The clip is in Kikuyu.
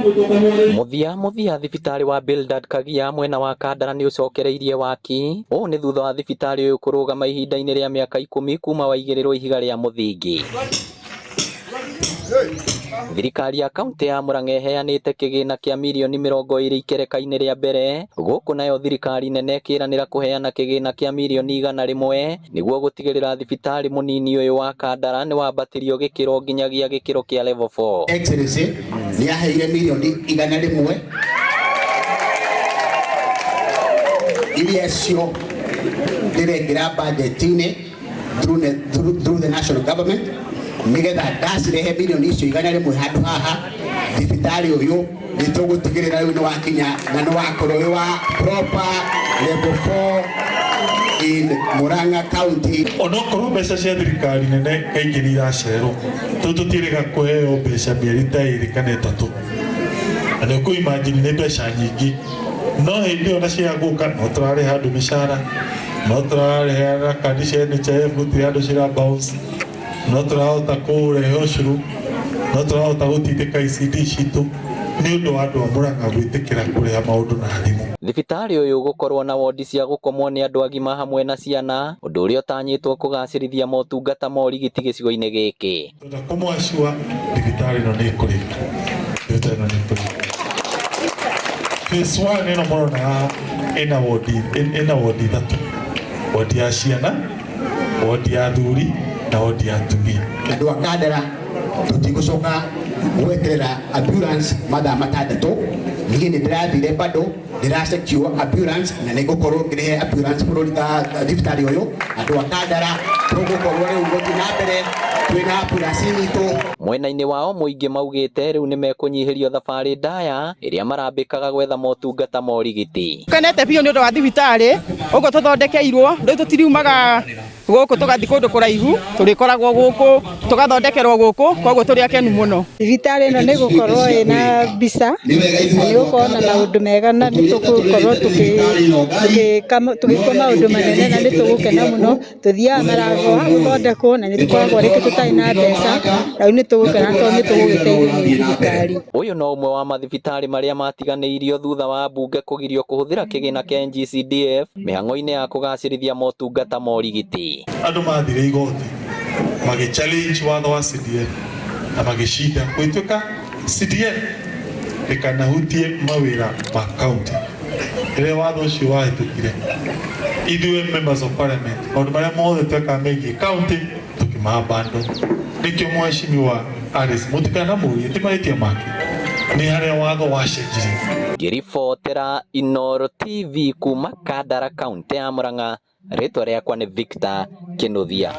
Mũthia mũthia, thibitarĩ wa Bildad Kagia mwena wa Kandara nĩ ũcokereirie waki. Ũũ nĩ thutha wa thibitarĩ ũyũ kũrũgama ihinda-inĩ rĩa mĩaka 10 kuma waigĩrĩrwo ihiga rĩa mũthingi. Thirikari ya kaunti ya Murang'a ĩheanĩte kĩgĩna kĩa mirioni 20 ikereka-inĩ rĩa mbere, gũkũ nayo thirikari nene ĩkĩranĩra kũheana kĩgĩna kĩa mirioni 100 nĩguo gũtigĩrĩra thibitarĩ mũnini ũyũ wa Kandara nĩ wambatĩrio gĩkĩro nginyagia gĩkĩro kĩa level 4. Excellency nĩ aheire mirioni 100 iria cio ndĩrekĩra budget-inĩ through the national government, nigetha ndacirehe mirioni icio 100 handũ haha thibitarĩ ũyũ, nĩ tũgũtigĩrĩra rĩu nĩ wakinya na nĩ wakorwo wĩ wa proper level 4 in Murang'a County. Onokorwo mbeca cia thirikari nene kaingĩ nĩ iracererwo, tondũ tũtiĩrĩga kũheo mbeca mĩeri ta 2 kana 3, na nĩ ũkũ imagine nĩ mbeca nyingĩ, no hĩndĩ ĩyo na cia gũka no tũrarĩha andũ mĩcara, no tũrarĩha kandi cia NHIF, gũtirĩ andũ cira bounce, no tũrahota kũrehe ũcũrũ, no tũrahota gũtindĩka ICD citũ nĩ ũndũ wa andũ a Murang'a gwĩtĩkĩra kũrĩha maũndũ na thimũ. Thibitarĩ ũyũ ũgũkorwo na wondi cia gũkomwo nĩ andũ agima hamwe na ciana, ũndũ ũrĩa ũtanyĩtwo kũgacĩrithia motungata ma ũrigiti gĩcigo-inĩ gĩkĩ. Twenda kũmwacua thibitarĩ ĩno nĩ ĩkũrĩka, thibitarĩ ĩno nĩ ĩkũrĩka. Phase one ĩno mũrona haha ĩna wondi ithatũ: wondi ya ciana, wondi ya athuri na wondi ya atumia. Andũ a Kandara, tũtigũcoka gweterera ambulance mathaa 6. Niĩ nĩ ndĩrathire bado ndĩracekio ambulance na nĩ ngũkorwo ngĩrĩhe ambulance bũrũri thibitarĩ ũyũ. Andũ a Kandara, tũgũkorwo rĩu gũthiĩ na mbere twĩna ambulance itũ. Mwena-inĩ wao mũingĩ maugĩte rĩu nĩ mekũnyihĩrio thabarĩ ndaya ĩrĩa marambĩkaga gwetha motungata ma ũrigiti. Kenete biũ nĩ ũndũ wa thibitarĩ ũguo tũthondekeirwo. Rĩu tũtiriumaga gũkũ tũgathiĩ kũndũ kũraihu, tũrĩkoragwo gũkũ tũgathondekerwo gũkũ, koguo tũrĩ akenu mũno. Thibitarĩ ĩno nĩ gũkorwo ĩna mbica na nĩ gũkorwo na maũndũ mega, na nĩ tũgũkorwo tũgĩka maũndũ manene na nĩ tũgũkena mũno. Tũthiaga Maragwa gũthondekwo na nĩ tũkoragwo rĩngĩ tũtarĩ na mbeca. Rĩu nĩ tũgũkena tondũ nĩ tũgũgĩteithio nĩ thirikari. Ũyũ no ũmwe wa mathibitarĩ marĩa matiganĩirio thutha wa mbunge kũgirio kũhũthĩra kĩgĩna kĩa NGCDF mĩhang'o-inĩ ya kũgacĩrithia motungata ma ũrigiti. Andũ mathire igoti magĩ challenge watho wa CDF na magĩcinda, gũgĩtuĩka CDF ndĩkanahutie mawĩra ma county. Rĩrĩa watho ũcio wahĩtũkire, ithuĩ members of parliament, maũndũ marĩa mothe twekaga megiĩ county tũkĩmabando. Nĩkĩo mheshimiwa Alice mũtikanamũrie, ti mahĩtia make, nĩ harĩa watho wacenjirie. Ngĩribotera Inooro TV kuma Kandara, kaunti ya Murang'a, rĩtwa rĩakwa nĩ Victor Kinuthia.